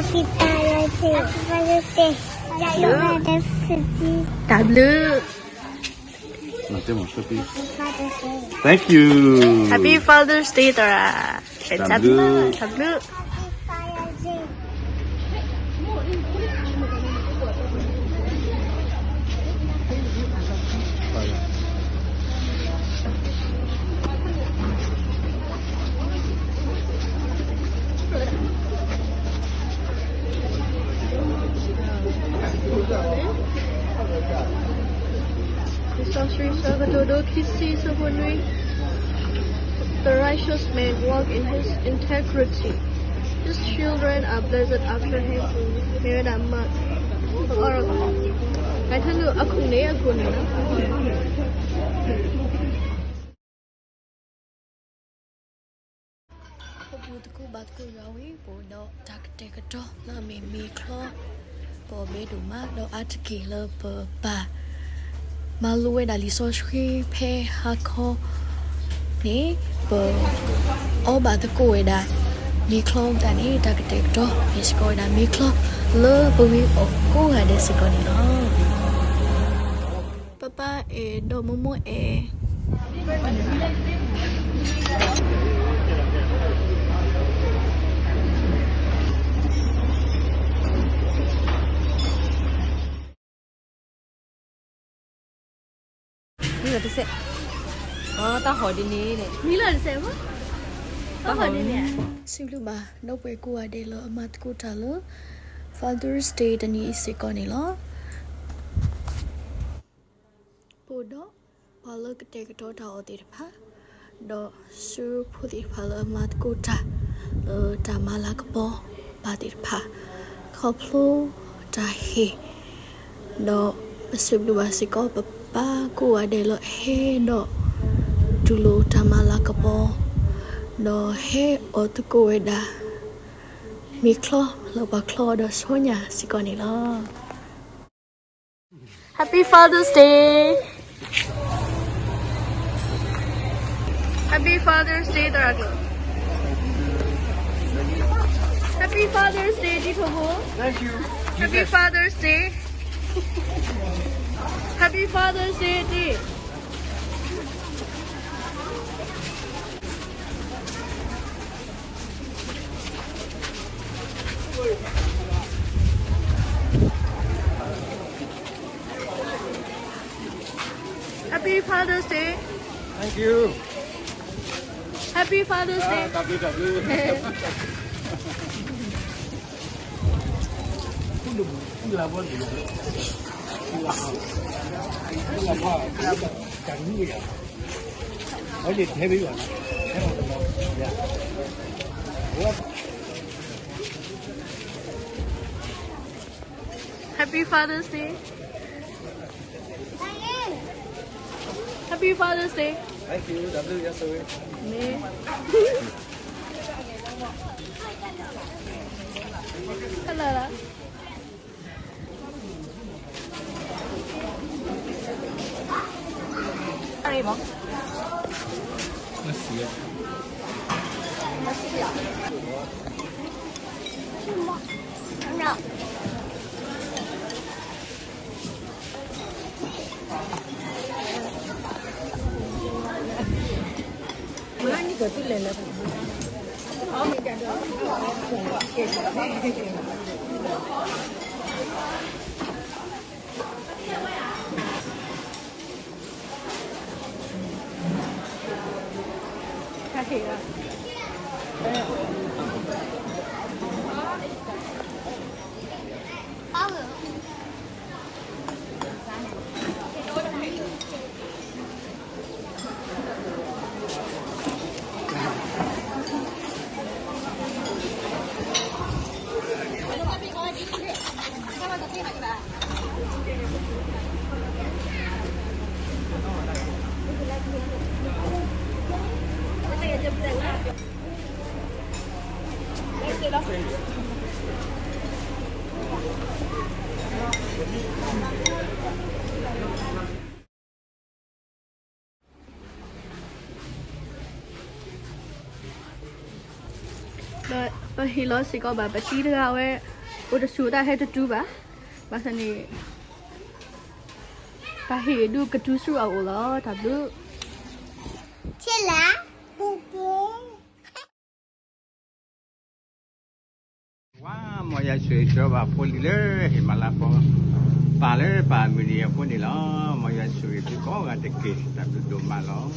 Happy Father's Day. Happy Father's Day. တၢ်ဘျုး တၢ်ဘျုး Thank you. Happy Father's Day သရၣ်, တၢ်ဘျုး တၢ်ဘျုး Happy Father's Day. လံာ်စီဆှံ ဆၢကတီၢ်ဒိ ခံဆံ ဆၢဖိနွံ, The righteous man walk in his integrity. His children are blessed after him. မ့ၢ်ဝဲဒၣ်မး, အီၤ, အထၢၣ်လၢအခိၣ်န့ၣ် အခိၣ်န့ၣ်လီၤ. ပဘူၣ်သကိးဘါသကိးယွၤဝံၤ ပအိၣ်ဒီးတၢ်ကတဲာ်ကတီၤလၢအမ့ၢ်မ့ၤချီ, ပအီၣ်ဘဲဒိၣ်မး ဒီးအါတက့ၢ်လၢပဘၣ် မၤလိဝဲဒၣ်လံာ်စီဆှံဖဲဟါခီန့ၣ်, ပအီဘၣ်သကိးဝဲဒၣ်မ့ၤချီအဃိသတးန့ၣ် တၢ်ကတဲာ်ကတီၤမ့ၢ်စ့ၢ်ကီးဝဲဒၣ်မ့ၤချီလၢပဂ့ၢ်အီၣ်ကိးဂၤဒဲးစ့ၢ်ကီးန့ၣ်လီၤ. ပၢ်ပၢ်အဲၣ်ဒီးမိၢ်မိၢ်အဲၣ် မံလီၤတစဲး, တၢ်ဟီၣ်ဒ်န့ၣ်, မံလီၤတစဲး, တၢ်ဟီၣ်ဒ်န့ၣ်. စံးဘျုးဘၣ်ဒီပုၢ်ဝဲၢ်ကိးဂၤဒဲးလၢအမၤသကိးတၢ်လၢ Father's Day တနံၤအံၤစ့ၢ်ကီးန့ၣ်လီၤ. ပအိၣ်ဒီးပှၤလၢကတဲာ်ကတီၤတၢ်အီၣ်သ့ၣ်တဖၣ်, ဒီးစုဖိသ့ၣ်တဖၣ်လၢအမၤသကိးတၢ် လၢတၢ်မၤလၤကပီၤဘၣ်သ့ၣ်တဖၣ်, ခီဖျိတၢ်ဟ့ၣ်, ဒီးပစံးဘျုးဘၣ်စ့ၢ်ကီး ပပၢ်ကိးဂၤဒဲးလၢအဟဲဒီး တူၢ်လိာ်တၢ်မၤလၤကပီၤ, ဒီးဟဲအီၣ်သကိးဝဲဒၣ် မ့ၤချီလၢပှၤချီဒီးဆီညၣ်စ့ၢ်ကီးန့ၣ်လီၤ. Happy Father's Day. Happy Father's Day သရၣ်ကျိာ်. Happy Father's Day ဒ်ထိၣ်ဖိ. Thank you. Happy Father's Day. Happy Father's Day ဒ် Happy Father's Day. Thank you. Happy Father's Day. တၢ်ဘျုး တၢ်ဘျုး. အဝဲန့ၣ်ထဲဘၣ်ယွၤ, Happy Father's Day. Happy Father's Day. Thank you. တၢ်ဘျုး ယဆိၣ်ဂ့ၤ. မ့ၢ် ကလၢာ်လီၤ. အရ့မး. ဟ့ၣ်လီၤစ့ၢ်ကီးဘၣ် ပတံၤတဂၤဝဲ အိၣ်တဆူၣ်တၢ်ဟဲတတုၤဘၣ်, ဘၣ်ဆၣ်န့ၣ် တၢ်ဟ့ၣ်ဒုးကတုၤဆူအအိၣ်လီၤ. တၢ်ဘျုး ဝါ မ်ယွၤဆိၣ်ဂ့ၤဆိၣ်ဝါဘၣ်ဖိလံၤလၢဟ့ၣ်မၤလၤကပီၤ ပၢ်လၢပၢ်အမုၢ်နံၤအဃိန့ၣ်လီၤ. မ်ယွၤဆိၣ်ဂ့ၤသုကိးဂၤတက့ၢ်. တၢ်ဘျုးဒိၣ်မးလီၤ.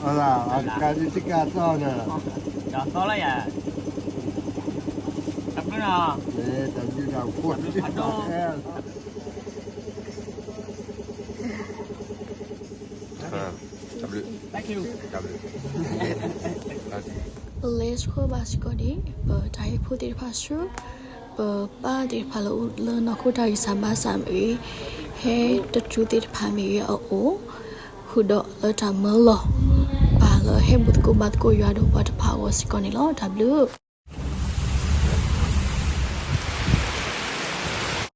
အလၤ အကါဒံးတကါသီဒီး ဒီးသီလၢယၤ တၢ်ဘျုးနီၤ တၢ်ဘျုးနီၤ တၢ်ဘျုး တၢ်ဘျုး ပလဲၤဆှၢဘၣ်စ့ၢ်ကီးန့ၣ် ပတၢ်ဟ့ၣ်ဖိသ့ၣ်တဖၣ်ဆူ ပပၢ်သ့ၣ်တဖၣ်လၢအိၣ်လၢနီၢ်ခိတၢ်ဂံၢ်စၢ်ဘါစၢ်မ့ၢ်ဂ့ၤ, ဟဲတတုၤသ့ၣ်တဖၣ်မ့ၢ်ဂ့ၤအအိၣ်, ဃုာ်ဒီးလၢတၢ်မၢလီၤ ပၢ်လၢဟဲဘူၣ်သကိးဘါသကိးယွၤဒီးပှၤတဖၣ်အဂီၢ်စ့ၢ်ကီးန့ၣ်လီၤ. တၢ်ဘျုး